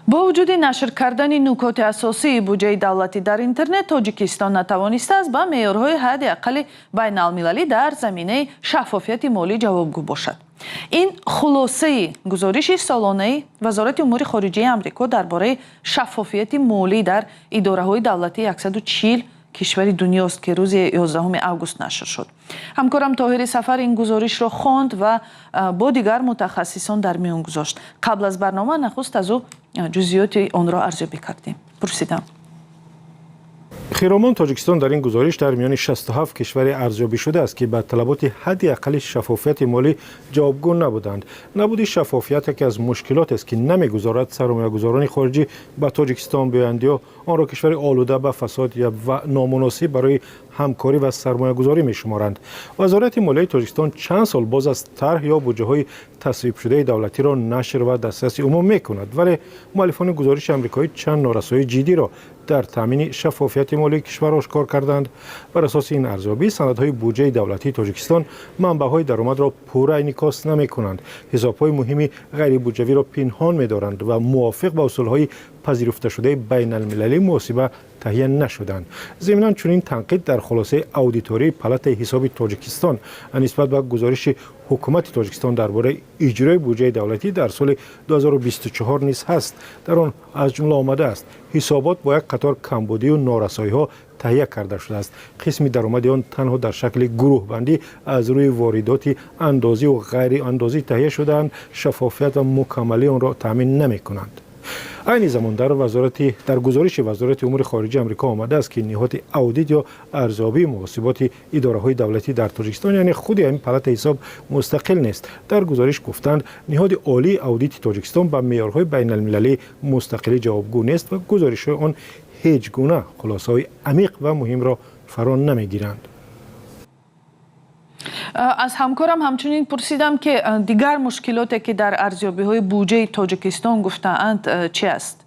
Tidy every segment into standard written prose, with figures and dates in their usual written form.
Бо вуҷуди нашр кардани нукоти асосии буҷаи давлатӣ дар интернет, Тоҷикистон натавонистааст ба меъёрҳои ҳадди аққали байналмилалӣ дар заминаи шаффофияти молӣ ҷавобгӯ бошад. Ин хулосаи гузориши солонаи Вазорати умури хориҷаи Амрико дар бораи шаффофияти молӣ дар идораҳои давлатии 140 кишвари дунёст, ки рӯзи 11 август нашр шуд. Ҳамкорам Тоҳири Сафар ин гузоришро хонд ва бо дигар мутахассисон дар миён гузошт. Қабл аз барнома нахуст аз ӯ ҷузъиёти онро арзёбӣ кардем, пурсидам. Хиромон, Тоҷикистон дар ин гузориш дар миёни 67 кишваре арзёбӣ шудааст, ки ба талаботи ҳадди аққали шаффофияти молӣ ҷавобгӯ набуданд. Набуди шаффофият яке аз мушкилотест, ки намегузорад сармоягузорони хориҷӣ ба Тоҷикистон биёянд ё онро кишвари олуда ба фасод ва номуносиб барои ҳамкорӣ ва сармоягузорӣ мешуморанд. Вазорати молияи Тоҷикистон чанд сол боз аз тарҳ ё буҷаҳои тасвибшудаи давлатиро нашр ва дастраси умум мекунад, вале муаллифони гузориши амрикоӣ чанд норасоии ҷиддиро дар таъмини шаффофияти молии кишвар ошкор карданд. Бар асоси ин арзёбӣ, санадҳои буҷаи давлатии Тоҷикистон манбаъҳои даромадро пурра инъикос намекунанд, ҳисобҳои муҳими ғайрибуҷавиро пинҳон медоранд ва мувофиқ ба усулҳои пазируфташудаи байналмилалии муҳосиба таҳия нашуданд. Зимнан, чунин танқид дар хулосаи аудитории Палатаи ҳисоби Тоҷикистон нисбат ба гузориши ҳукумати Тоҷикистон дар бораи иҷрои буҷаи давлатӣ дар соли 2024 низ ҳаст. Дар он аз ҷумла омадааст: ҳисобот бо як қатор камбудию норасоиҳо таҳия карда шудааст, қисми даромади он танҳо дар шакли гурӯҳбандӣ аз рӯи воридоти андозиву ғайриандозӣ таҳия шудаанд, шаффофият ва мукаммалии онро таъмин намекунанд. Айни замон дар гузориши Вазорати умури хориҷаи Амрико омадааст, ки ниҳоди аудит ё арзёбии муҳосиботи идораҳои давлатӣ дар Тоҷикистон, яъне худи ҳамин Палатаи ҳисоб, мустақил нест. Дар гузориш гуфтанд, ниҳоди олии аудити Тоҷикистон ба меъёрҳои байналмилалии мустақилӣ ҷавобгӯ нест ва гузоришҳои он ҳеҷ гуна хулосаҳои амиқ ва муҳимро фаро намегиранд. Аз ҳамкорам ҳамчунин пурсидам, ки дигар мушкилоте, ки дар арзёбиҳои буҷаи Тоҷикистон гуфтаанд, чи аст?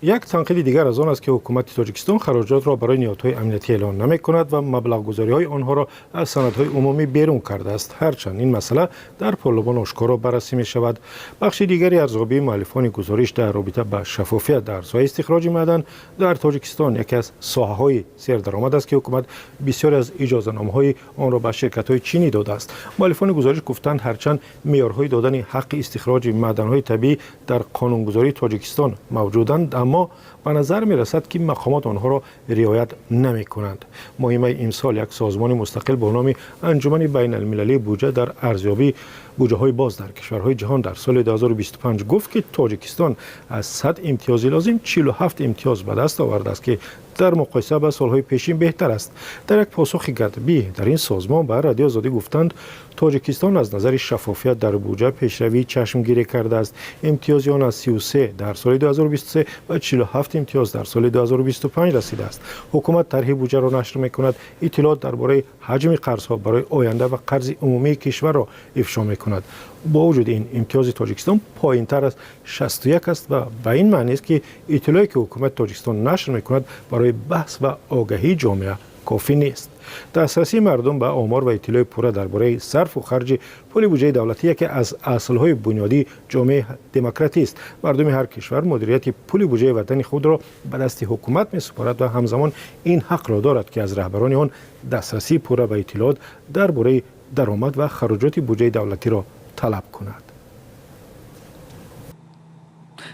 Як танқиди дигар аз он аст, ки ҳукумати Тоҷикистон хароҷотро барои ниҳодҳои амниятӣ эълон намекунад ва маблағгузориҳои онҳоро аз санадҳои умумӣ берун кардааст, ҳарчанд ин масъала дар парлумон ошкоро баррасӣ мешавад. Бахши дигари арзёбии муаллифони гузориш дар робита ба шаффофият дар соҳаи истихроҷи маъдан дар Тоҷикистон яке аз соҳаҳои сердаромад аст, ки ҳукумат бисёре аз иҷозаномаҳои онро ба ширкатҳои чинӣ додааст. Муаллифони гузориш гуфтанд, ҳарчанд меъёрҳои додани ҳаққи истихроҷи маъданҳои табиӣ дар қонунгузории Тоҷикистон мавҷуданд, аммо ба назар мерасад, ки мақомот онҳоро риоят намекунанд. Моҳи майи имсол як созмони мустақил бо номи Анҷумани байналмилалии буҷа дар арзёбии буҷаҳои боз дар кишварҳои ҷаҳон дар соли 2025 гуфт, ки Тоҷикистон аз 100 имтиёзи лозим 47 имтиёз ба даст овардааст, ки дар муқоиса ба солҳои пешин беҳтар аст. Дар як посухи катбӣ дар ин созмон ба Радиои Озодӣ гуфтанд, Тоҷикистон аз назари шаффофият дар буҷа пешравии чашмгирӣ кардааст. Имтиёзи он аз 33 дар соли 2023 ба 47 имтиёз дар соли 2025 расидааст. Ҳукумат тарҳи буҷаро нашр мекунад, иттилоот дар бораи ҳаҷми қарзҳо барои оянда ва қарзи умумии кишварро ифшо мекунад. Бо вуҷуди ин, имтиёзи Тоҷикистон поинтар аз 61 аст ва ба ин маънест, ки иттилое, ки ҳукумати Тоҷикистон нашр мекунад, барои баҳс ва огаҳии ҷомеа кофӣ нест. Дастрасии мардум ба омор ва иттилои пурра дар бораи сарфу харҷи пули буҷаи давлатӣ яке аз аслҳои бунёдии ҷомеаи демократӣ аст. Мардуми ҳар кишвар мудирияти пули буҷаи ватани худро ба дасти ҳукумат месупорад ва ҳамзамон ин ҳақро дорад, ки аз раҳбарони он дастрасии пурра ба иттилоот дар бораи даромад ва хароҷоти буҷаи давлатиро талаб кунад.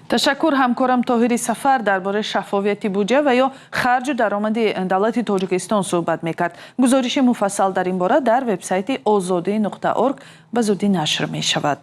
Ташаккур. Ҳамкорам Тоҳири Сафар дар бораи шаффофияти буҷа ва ё харҷу даромади давлати Тоҷикистон суҳбат мекард. Гузориши муфассал дар ин бора дар вебсайти озодӣ.орг ба зудӣ нашр мешавад.